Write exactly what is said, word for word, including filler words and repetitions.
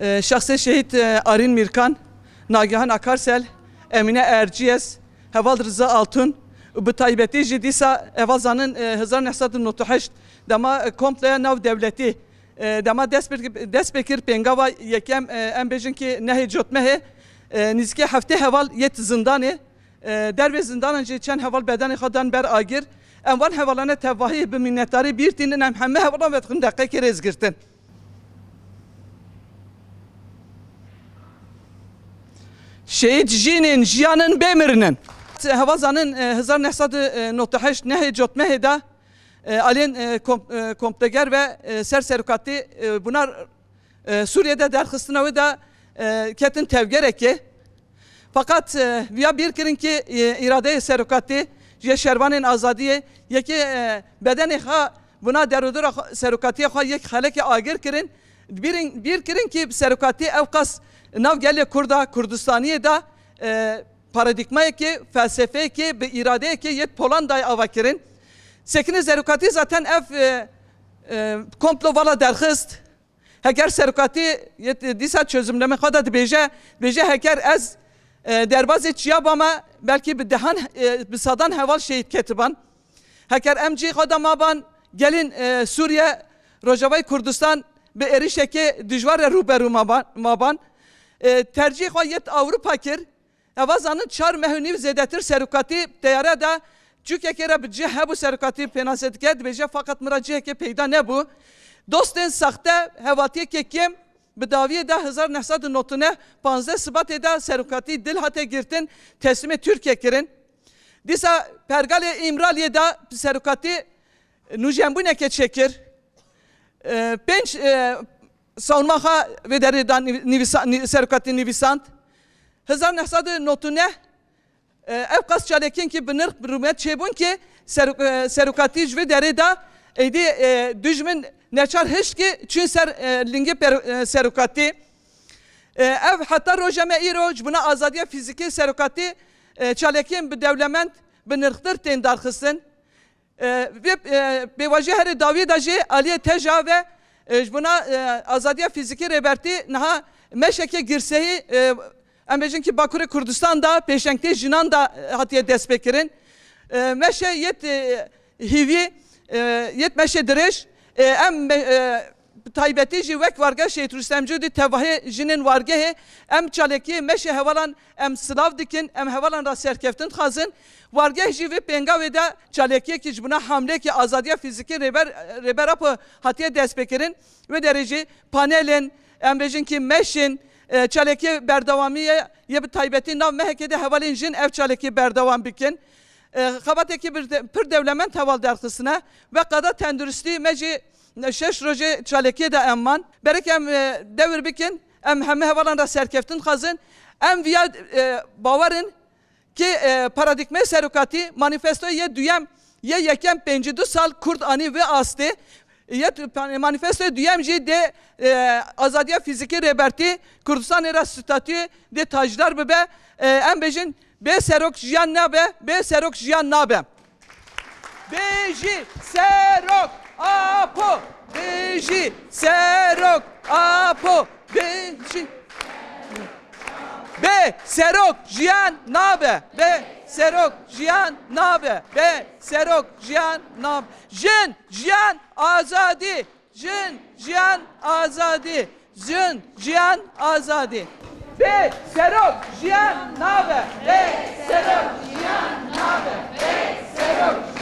E, şexsê şehîd, e, Arîn Mîrkan, Nagihan Akarsel, Emîne Erciyes, heval Riza Altun û bi taybetî jî dîsa heval zanin, e, hezar neh sed û nod û heşt dema, e, komploya nav dewletî, e, dema dest pê, dest pê kir pêngava yekem, e, em bêjin ki nehê cotmehê, e, nîzikê heftê heval yêt zindanê. E, dervê zindanan jî çend heval bedenê xwe dan ber agir. Em van hevalane tevahî bi minnetdarî bîr tînin, em hemî hevalan vedixwin deqekê rêzgirtin. Şehîd jînên jiyanin bê mirinin. Heval zanin, e, hezar neh sed û nod û heşt nehê cotmehê de, e, aliyên, e, kom-, e, komploger ve, e, ser serokatî, e, bûna, e, Sûriyê de derxistina wê de, e, ketin tevgerekê. Feqet, e, viya bîr kirin ki, e, îradeyê serokatî ji şervanên azadiyê yekê, e, bedenê xwe bûna derûdira xwe, serokatiyê xwe yek xelekê agir kirin. Bîrin, bîr kirin ki serokatî ew qas nav gelê Kurda, Kurdistaniyê de, e, paradîgmayekê, felsefeyekê, bi îradeyekê yê polan dayê ava kirin. Sekinê serokatî zaten ev, e, e, komplo vala derxist. Heger serokatî yê dîsa çözümleme xwe de dibêje, dibêje heger ez, e, derbazê çiya bama, belkî bi dehan, e, bi sadan heval şehîd ketiban. Heger em cî xwe de maban, gelên, e, Sûriye, Rojavayê Kurdistan bi êrişekê dijwar re rûberû maban, maban. E, tercîh xwe yêt Ewropa kir. Heval zanin çar meh û nîv zêdetir serokatî teyare de çûkekê re bi cih hebû serokatî pênase dike, dibêje, feqet min re cihekê peyda nebû. Dostên saxte, hevatiyekê kêm bi dawiyê de hezar neh sed û nod û neh, panzdeh Sibatê de serokatî dil hate girtin, teslîmê Tirkiye kirin. Dîsa pergalê Îmraliyê de serokatî nûjenbûneke çêkir. E, pênc, e, savunma xwe vê derê de nîv-, nivîsa-, nî-, serokatî nivîsand. Hezar neh sed û nod û neh, e, ev qas çalakiyên ki bi nirx, bi rûmet çêbûn ki serok-, e, serokatî ji vê derê de êdî, e, dijmin neçar hişt ki çûn ser, e, lingê per-, e, serokatî. E, ev heta roja me îro ji bona azadiya fîzîkî serokatî, e, çalakiyên bi dewlemend, bi nirxtir tên darxistin. E, vê, e, pêvajoya herê dawiyê de jî aliyê teja ve, e, ji bona, e, azadiya fîzîkî Rêbertî niha meşeke girseyî, e, em bêjin ki Bakurê Kurdistan de pêşengtê jinan de, e, hatiye destpêkirin. E, meşe yêt, e, hîvî, e, yêt meşe dirêj, e, em me-, e, bi taybetî jî wek wargeh Şehîd Rûstem Cûdî tevahê jinên wargehê em çalakiyê meşê hevalan em silav dikin, em hevalan re serkeftin dixwazin. Wargeh jî vê pêngavê de çalakiyekî ji bona hamleyekî azadiya fîzîkî Rêber, Rêber Apo hatiye destpêkirin. Wê derê jî panelên, em bêjin ki meşin, e, çalakiyê berdewamî ye, yê bi taybetî nav mehekê de hevalên jin ev çalakiyê berdewam bikin. E, xebatekî bir de-, pir dewlemend heval derxistine. Wek qada tenduristî me jî şeş rojê çalakiyê de em man. Berek em, e, dewir bikin, em hemî hevalan re serkeftin dixwazin. Em viya, e, bawer in ki, e, paradîgmeyê serokatî, manîfestoyê yê duyem, yê yekem pêncî du sal Kurd anî vê astê. Yê tu-, manîfestoyê duyem jî dê, e, azadiya fîzîkî Rêbertî Kurdistanê re statûyê dê tajdar bibe. E, em bêjin, bê serok jiyan nabe, bê serok jiyan nabe. Bêjî serok Apo, bêjî serok Apo, bêjî. Bê serok jiyan nabe, bê serok jiyan nabe, bê serok jiyan nabe. Jin, jiyan, azadî. Jin, jiyan, azadî. Jin, jiyan, azadî. Bê serok jiyan nabe. Bê serok jiyan nabe. Bê serok